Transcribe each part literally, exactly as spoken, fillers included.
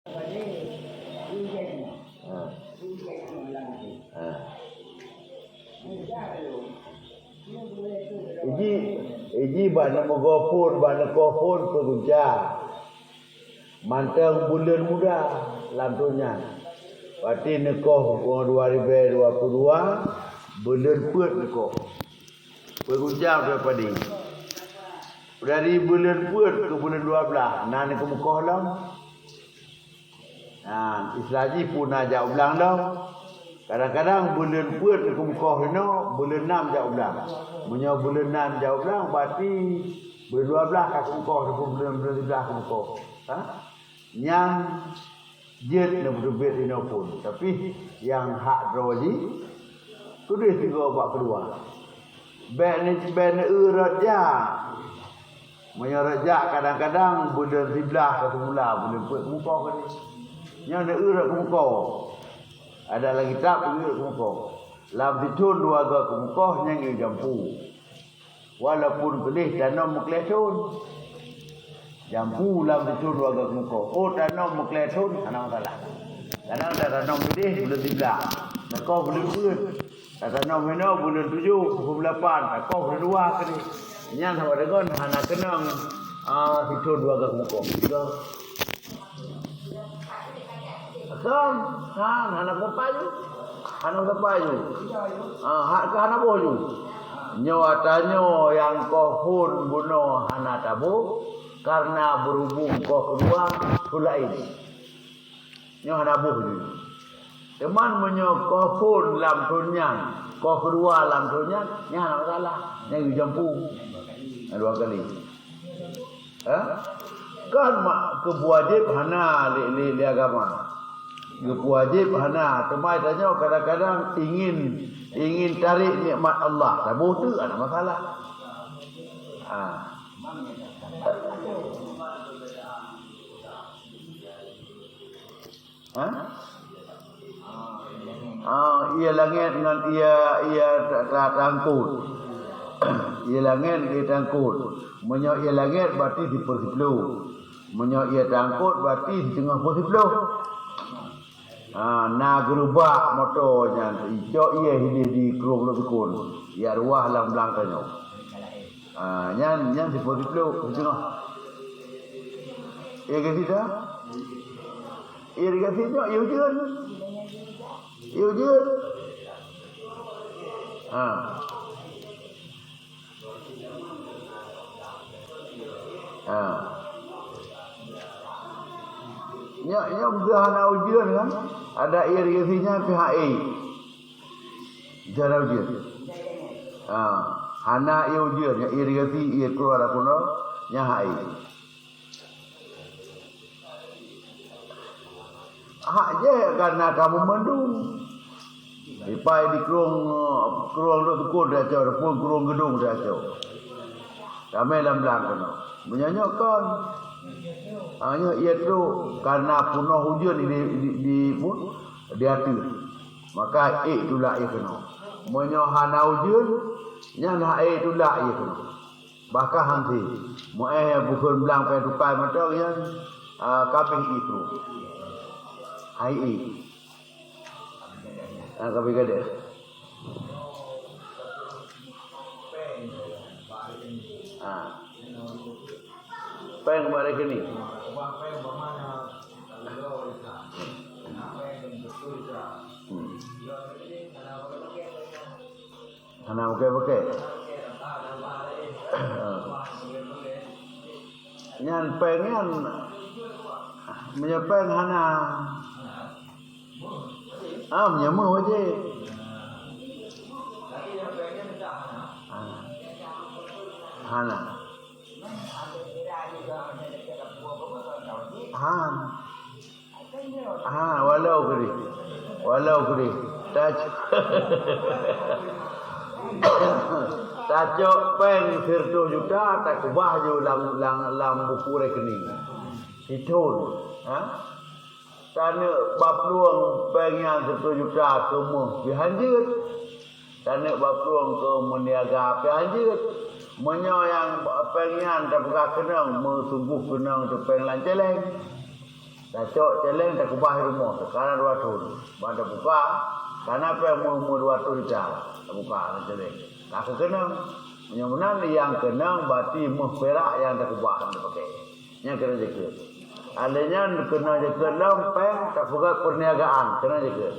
Ha. Ha. Iji, iji bak neumeugoe phon, bak neukoh phon peugunca. Mantong buleuen muda lam thon nyan. Berarti neukoh dua ribèe dua puluh dua, buleuen peuet neukoh. Peugunca peuet padé. Dari buleuen peuet keu buleuen dua blaih, na neukeumeukoh lom. Nah, istilah jih peue na jak u blang lom. Kadang-kadang buleuen peuet keu meukoh inoe, buleuen nam jak u blang. Meunyoe buleuen nam jak u blang, berarti buleuen dua blaih ka keu meukoh, ataupun buleuen, buleuen siblaih keu meukoh. Ha? Nyan jeuet neubeuet inoe phon. Tapi nyang hak droe jih, keudeh sigoe bak keudua. Bèk ni, bèk neueu rot jak. Meunyoe rot jak kadang-kadang buleuen siblaih ka seumula, buleuen peuet keumeukoh keudeh. Nyoe neueu rot keumeukoh. Adak lagèe that neueu rot keumeukoh. Lam sithon dua goe keumeukoh nyang geuyue jampu. Walaupun keudeh tanom meuklèe thon. Jampu lam sithon dua goe keumeukoh. Oh, tanom meuklèe thon, hana masalah. Kadang tatanom keudeh buleuen siblaih. Neukoh buleuen peuet. Tatanom inoe buleuen tujoh, buleuen lapan, takoh buleuen dua keudeh. Nyan saban deungon hana keunong, ah, sithon dua goe keumeukoh. Tiga. Kon, han, hana meupayu. Hana meupayu. Ah, hak ka hana boh ju. Nyoe ata nyoe nyang koh phon bunoe hana taboh, karena berhubung koh keudua thon laén. Nyoe hana boh jih. Teuma meunyoe koh phon lam thon nyan, koh keudua lam thon nyan, nyan hana masalah. Nyan geujampu. Nyan dua kali. Ha? Kan mak keupeuwajéb hana lé, lé, lé agama. Geupeuwajéb hana. Teuma tanyoe kadang-kadang ingin, ingin tarék nikmat Allah. Taboh teuk hana masalah. Ha. Ha? Ah, ié langét ngon ié, ié ta-, ta-, tangkot. Ié langét ngon ié tangkot. Meunyoe ié langét berarti sipeursiplôh. Meunyoe ié tangkot berarti siteungoh peusiplôh. Ha, na geurubak moto nyan, icok ié hidéh di krueng lôn tukon. Ié ruah lam blang tanyoe. Ah, nyan, nyan siplôh-siplôh, siteungoh. Irigasi dah? Irigasi nyoe, ié ujeuen. Ié ujeuen. Ha. Ha. Nyoe, nyoe beuhana ujeuen kan? Ada irigasi nyan pihak A. Cara ujeuen. Ha, hana ié ujeuen, nyang irigasi ié keuluwa lam keunoe, nyan hak ié. Hak jih karena kamoe mandum. Ipai di krueng, krueng lôn tukon tacok, ataupun krueng geudong tacok. Ramé lam blang keunoe. Meunyoe nyoe kon. Ha, nyoe ié trok karena peunoh ujeuen di, di, di, di, di ateueh. Maka ék tulak ié keunoe. Meunyoe hana ujeuen, nyan hana ék tulak ié keunoe. Bahkan hanse, meu-éh bukon blang péng tukai mantong nyan, ah, ka abéh ié trok. Hai ié. Ah, ka abéh gadôh. Ah. Péng bak rekening. Hmm. Hana pakai-pakai. Nyan péng nyan, meunyoe péng hana. Ah, meunyoe meuh wajéb. Ah. Hana. Han. Han, walau keudeh. Walau keudeh. Tac-, tacok péng sireutôh juta, takeubah ju lam, lam, lam buku rekening. Sithon. Ha? Taneuk bak plueng péng nyan sireutôh juta keu meuh pih hanjeuet. Taneuk bak plueng keu meuniaga pih hanjeuet. Meunyoe nyang péng nyan tapeugah keunong, meusunggoh keunong teu péng lam céléng. Tacok céléng takeubah i rumoh, teuka na dua thon. Ban tabuka, kana péng meu-, meu dua thon juta, tabuka céléng. Ka keukeunong. Meunyoe meunan nyang keunong, berarti méuh pirak nyang takeubah nyang tapakè. Nyan keunong jakeuet. Alèh nyan keunong jakeuet lom péng tapeugöt peurniagaan, keunong jakeuet.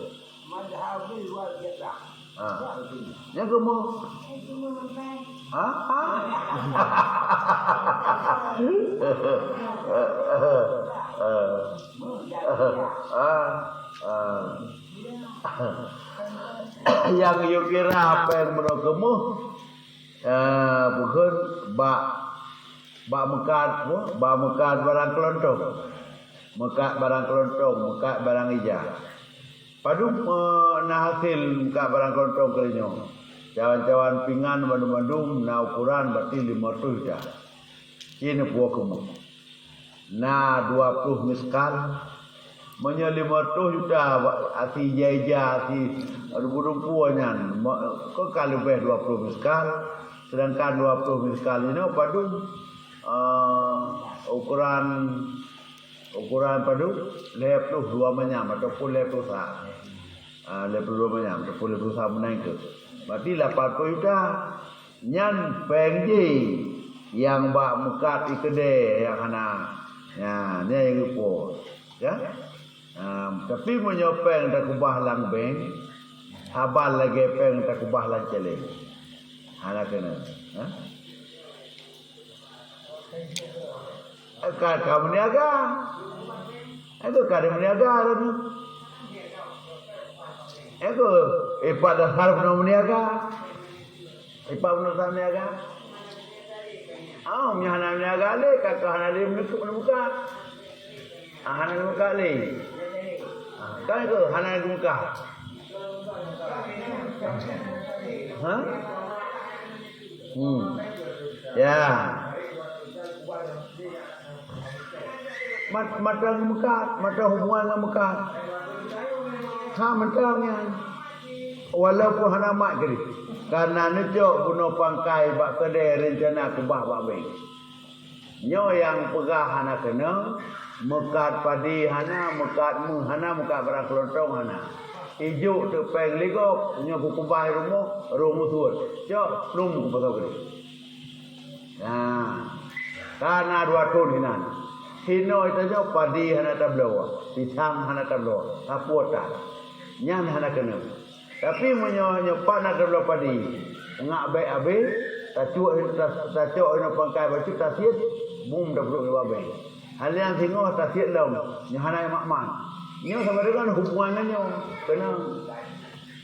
Ha. Nyang keumu. Ha? Ha? Ha. Ha. Nyang yue kira péng meunoe keumu. Eh, bukon bak, bak meukat, bak meukat barang keulontong. Meukat barang keulontong, meukat barang ija. Padum, eh, na hasé meukat barang keulontong kali nyoe. Cawan-cawan pingan bandum-bandum na ukoran berarti lima ratus juta. Ci neupuwoe keumu. Na dua ploh miskal. Meunyoe lima ratus juta, asai ija-ija, asai dumpeue-dumpeue nyan, kon ka leubeh dua ploh miskal. Sedangkan dua ploh miskal nyoe padum, eh, ukoran, ukoran padum? Lhèe ploh dua manyam ataupun lhèe ploh sa. Ah, lhèe ploh dua manyam ataupun lhèe ploh sa meunan keuh. Berarti lapan ploh juta. Nyan péng jih nyang bak meukat i keudè nyang hana. Nyan, nyan nyang geupo. Ya? Ha, tapi meunyoe péng takeubah lam bank, saban lagèe péng takeubah lam céléng. Hana keunong. Ha? Ka, ka meuniaga. Itu ka meuniaga tu. Itu, eh, pada harus meuniaga. Ipa bunoe sa meuniaga? Ah, meunyoe hana meuniaga lé, ka, ka hana lé meuneukup meuneubuka. Ah, hana lé meuneubuka lé. Ah, kan itu hana lé meuneubuka. Ha? Hmm. Ya. Mat-, mantong meukat, mantong hubungan ngon meukat. Ha, mantong nyan. Walaupun hana mat keudeh. Karena neucok bunoe pangkai bak keudè reuncana keubah bak bank. Nyoe nyang peugah hana keunong, meukat padi hana, meukat méuh hana, meukat barang keulontong hana. Ijok teuk péng ligop, nyoe kukeubah i rumoh, roh meusuet. Cok, pluem kupasoe keudeh. Nah, ka na dua thon inan. Hinoe tanyoe padi hana tabloe, pisang hana tabloe, sapeue tan. Nyan hana keunong. Tapi meunyoe nyoe pat na tabloe padi, ngak bèk abéh, tacuek, ta-, tacok inoe pangkai bacut tasiet, bum tapeudok nibak bèk. Hal nyang singoh tasiet lom, nyoe hana mak man. Nyoe sama dengan hubungan ngon nyoe. Keunong.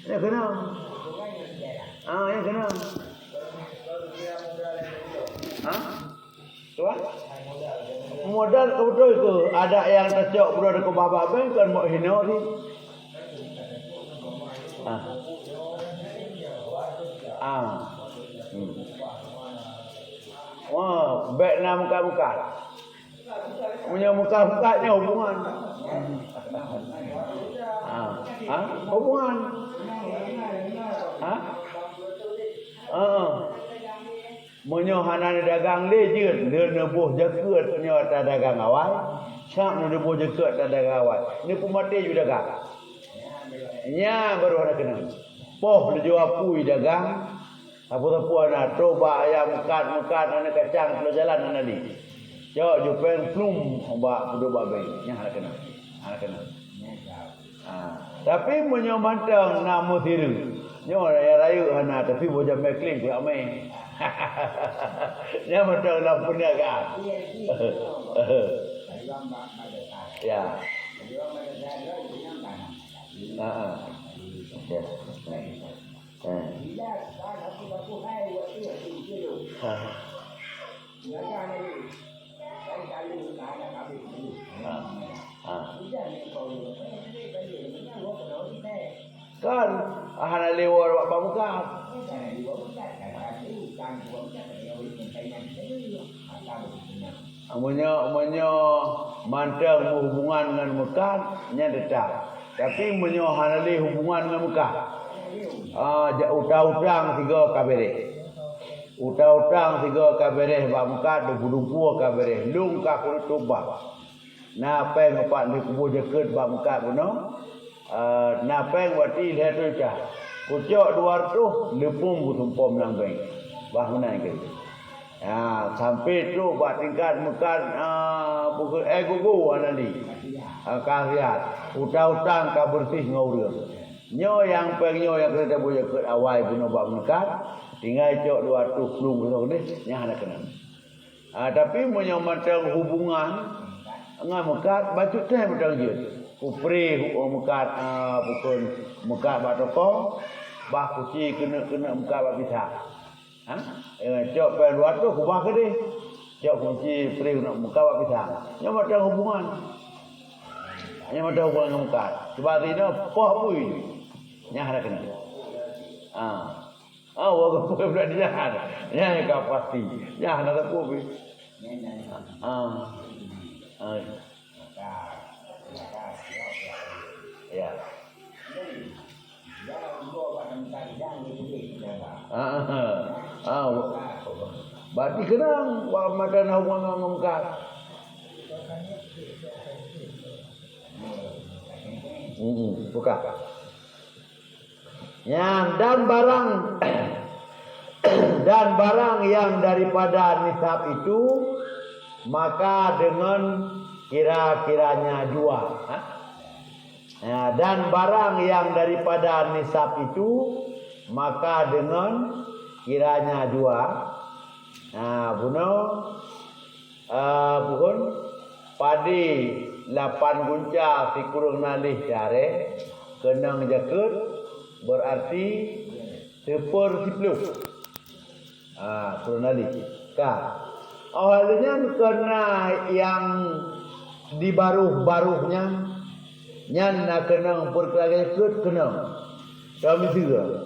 Nyoe keunong. Ah, nyoe keunong. Ha? Tuan? Modal ka beutôi tu. Ada nyang tacok bunoe dikeubah bak bank kan mok hinoe di. Ah. Ah. Hmm. Wah, bèk na meukat-meukat. Meunyoe meukat-meukat nyoe hubungan. Ah. Ha? Hubungan. Ha? Ah. Meunyoe hana neudagang lé jeuet, lheueh neuboh jakeuet nyoe tadagang awai, sab neuboh jakeuet tadagang awai, neupeumaté ju dagang. Nyan baru hana keunong. Poh leujoe apui dagang, sapeue-sapeue hana, trok bak ayam meukat-meukat, hana kacang, trok jalan hana lé. Cok ju péng pluem bak peuduek bak bank, nyan hana keunong. Hana keunong. Ha, tapi meunyoe mantong na meusireuk, nyoe raya rayeuk hana, tapi boh jamé kling pih amé. Nyan mantong lam peuniagaan. Ya. Ha, ha. Ya. Ha. Ha. Ha. Ha. Kan hana lé woe bak pameukat. Meunyoe, meunyoe mantong meuhubungan ngon meukat, nyan teutap. Tapi meunyoe hana lé hubungan ngon meukat, ah, ja-, utang-utang sigoe ka bèrèh. Utang-utang sigoe ka bèrèh bak meukat, dumpeue-dumpeue ka bèrèh, lôn ka keuneuk tobat. Na péng upat lheueh kuboh jakeuet bak meukat bunoe, eh, na péng watèe lhèe reutôh juta. Kucok dua reutôh, leupông kusumpom lam bank. Bah meunan keuh. Ya, sampoe trôk bak tingkat meukat, ah, bukon, eh, gugu hana lé. Ah, ka siat. Utang-utang ka beureuséh ngon ureueng. Nyoe nyang péng nyoe nyang keuneuk taboh jakeuet awai bunoe bak meukat, tinggai cok dua reutôh plueng keu soe keudéh, nyan hana keunong. Ah, tapi meunyoe mantong hubungan ngon meukat, bacut teuh mantong jeuet. Kupré hu-, meukat, ah, bukon meukat bak toko, bah kuci keuneuk-keuneuk meukat bak pisang. Ha? Eh, cok péng dua reutôh kubah keudéh. Cok kunci pré keuneuk meukat bak pisang. Nyoe mantong hubungan. Nyoe mantong hubungan ngon meukat. Sebab sinoe poh bui. Nyan hana keunong. Ah. Ah, walaupun budak dia hana. Nyan ka pasti. Nyan hana teupeu pi. Ah. Ah. Ya. Ah, ah, ah. Berarti keunong bak mata na hubungan ngon meukat. Hmm, buka. Nyan, dan barang, dan barang yang daripada nisab itu, maka dengan kira-kiranya jua. Ha? Ya, dan barang yang daripada nisab itu, maka dengan kiranya jua. Ha, bunoe Ah, buhon padé lapan gunca sikureueng nalih syaré, keunong jakeuet, beurarti seupeursiplôh. Ah, sikureueng nalih. Ka. Óh lheueh nyan keu na nyang di baroh-baroh nyan, nyan na keunong peurkira jakeuet keunong. Ka miseue,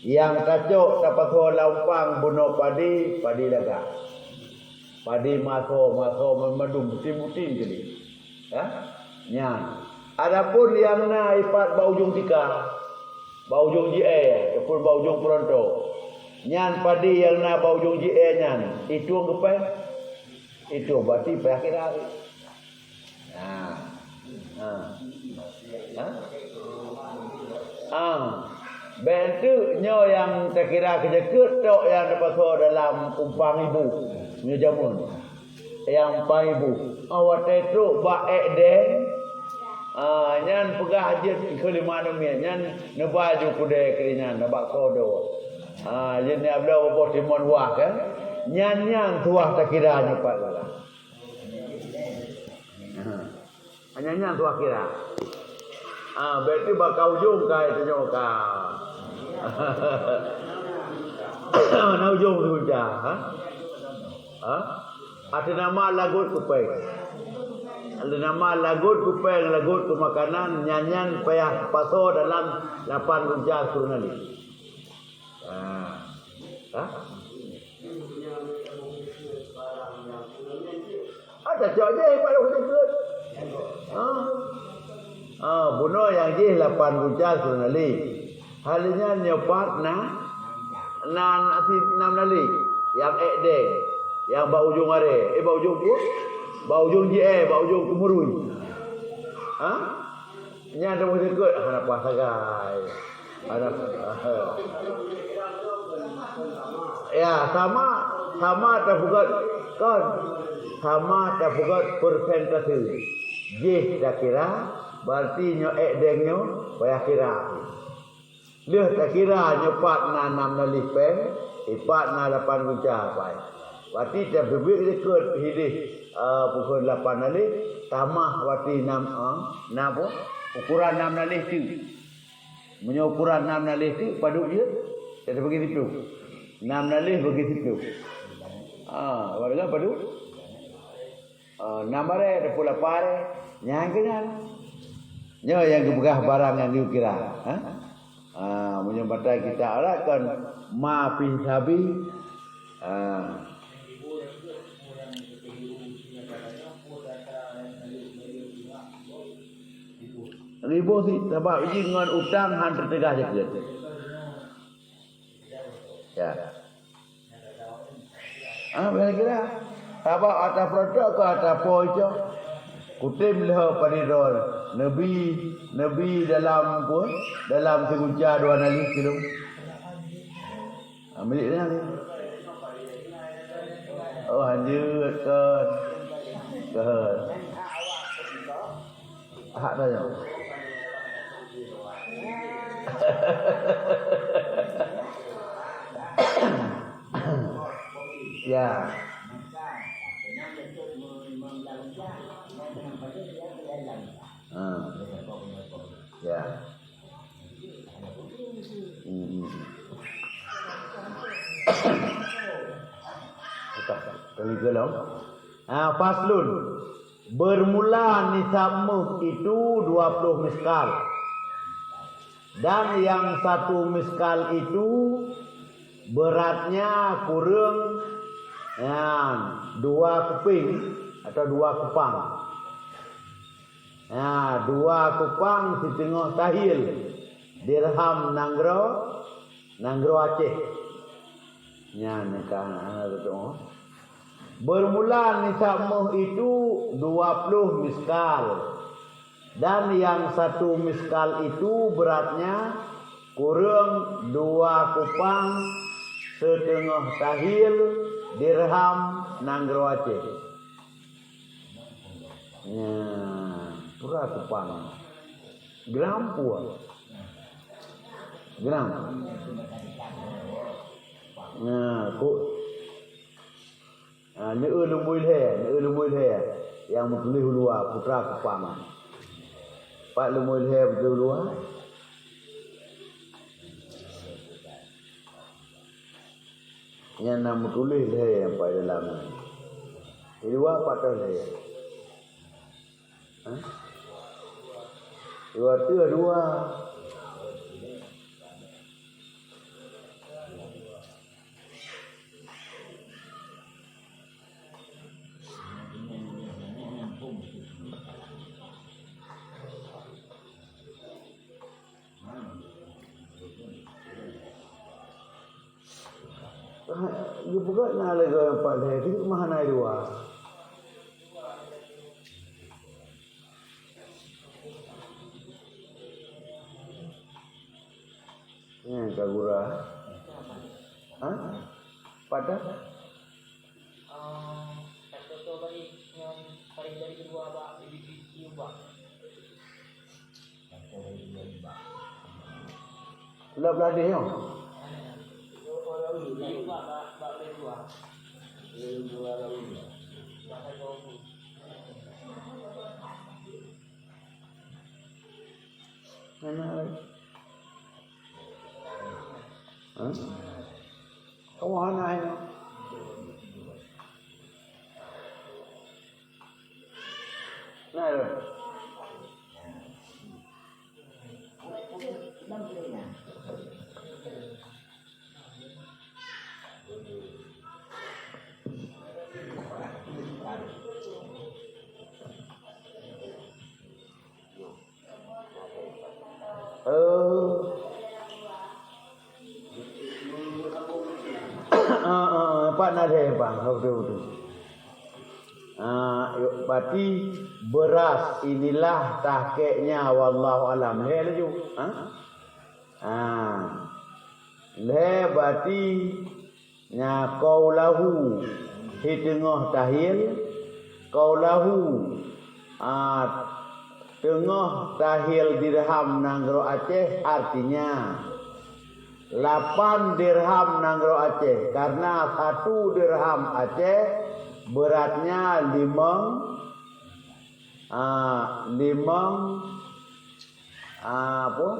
nyang tacok tapasoe lam umpang bunoe padé, padé lagak. Padé masoe-masoe mandum buting-buting keudéh. Ha? Nyan. Adapun nyang na ipat bak ujong tika, bak ujong jié, ataupun bak ujong peuranto, nyan padé nyang na bak ujong jié nyan, itueng keu péng? Itueng, berarti péng akhirat. Ha. Ha. Ha? Ha. Bék teuk nyoe nyang takira keu jakeuet tok nyang tapasoe dalam umpang ibu. Nyoe jameun. Nyang umpang ibu. Ah, watée trok bak ék deng, ah, nyan peugah jeuet keu lima namiet. Nyan neuba ju kudée keu nyan, neuba kodo. Ah, jeuet nyan bloe boh timon wah kan. Nyan, nyan tuah takira nyoe pat lah. Ha. Hanya nyan tuah kira. Ah, berarti bak ka ujong ka itu nyoe ka. Na ujong tu ja, ha? Ha? Ada nama lagot kupeng. Ada nama lagot kupeng, lagot keu makanan, nyan, nyan payah pasoe dalam lapan gunca sikureueng nalih. Ha. Ha? Ada cok jih baru ikut. Ha? Ha, bunoe nyang jih lapan gunca sikureueng nalih. Hal nyan nyoe pat na, na, na si nam nalih. Nyang ék deng, nyang bak ujong aré, eh, bak ujong pu-, bak ujong jié, bak ujong keumurui. Ha? Nyan teuma sikot hana paih sagai. Hana, ya, sama, sama tapeugét kon. Sama tapeugét persentase. Jih takira, berarti nyoe ék deng nyoe payah kira. Lheueh takira nyoe pat na nam nalih péng, ipat na lapan gunca pai. Berarti tabeubiet sikot hideh, eh, pukon lapan nalih, tamah berarti nam, eh, na peue? Ukuran nam nalih teuk. Meunyoe ukuran nam nalih teuk, padub jeuet? Tabagi siplôh. Nam nalih bagi siplôh. Ah, awak dengar padub? Ah, nam baré, dua puluh lapan baré. Nyan keuh nyan. Nyoe nyang geupeugah barang nyang geukira, ha? Ah, meunyoe batai kita alat kan ma fi sabi. Ah. Ribu sih, sabab jih ngon utang han teuteugah jakeuet. Ya. Ah, bèk kira. Sabab ata peureutôk keu ata po icok. Kutem lheueh padidor, neubi, neubi dalam pun, dalam siguca dua nalih kilom. Ah, milék nyan. Oh, hanjeuet kon. Kon. Hak tanyoe. Ya. Ha. Ya. Hmm, hmm. Udah, kali ke lom. Ah, faslun. Bermula nisab méuh itu dua puluh miskal. Dan yang satu miskal itu beratnya kurang, ya, dua kuping atau dua kupang. Ya, dua kupang siteungoh tahiel dirham nanggroe, nanggroe Aceh. Nyan ka hana teutu'oh. Bermula nisab méuh itu dua puluh miskal, dan yang satu miskal itu beratnya kurang dua kupang siteungoh tahiel dirham nanggroe Aceh. Nyan, pura kupang. Gram pua. Gram. Nah, ku, ah, neueu lumbôi lhèe, neueu lumbôi lhèe nyang meutuléh u luwa, putra kupang. Pat lumbôi lhèe meutuléh u luwa? Nyan na meutuléh lhèe nyang paih dalam nyan. Di luwa pat lhèe. Hah? Dua teuh dua. Geupeugah na lé goe empat lhèe, keuneuk meuhana dua. Nyan ka gura. Ha? Pada? Lhèe blah deh nyoe. Hana lagi. Ha? Kamu hana ini. Nah, itu. Oh. Ah, ah, ah, pat na lhèe bang, betul, betul. Ah, berarti beras inilah tahqiqnya, wallahu alam. Lhèe laju, ha? Ah. Lhèe berarti nya qaulahu, hi teungoh tahiel, qaulahu, ah, teungoh tahiel dirham nanggroe Aceh, artinya lapan dirham nanggroe Aceh, karena satu dirham Aceh beratnya limong, ah, limong, ah, apa?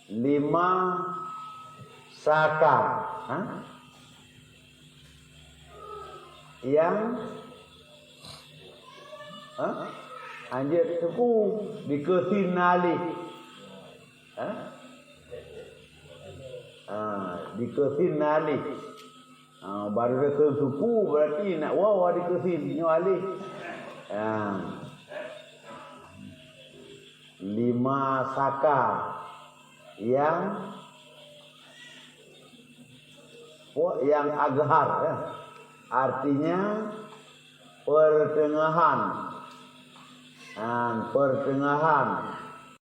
Lima saka. Ha? Nyang, ha? Hanjeuet suku dikeusin na aleh. Ha? Ha, dikeusin na aleh. Ha, baru dikeusin suku, berarti nak wawa dikeusin nyoe aleh. Ha. Lima saka nyang, nyang azhar, ya. Artinya pertengahan. Nyan, pertengahan.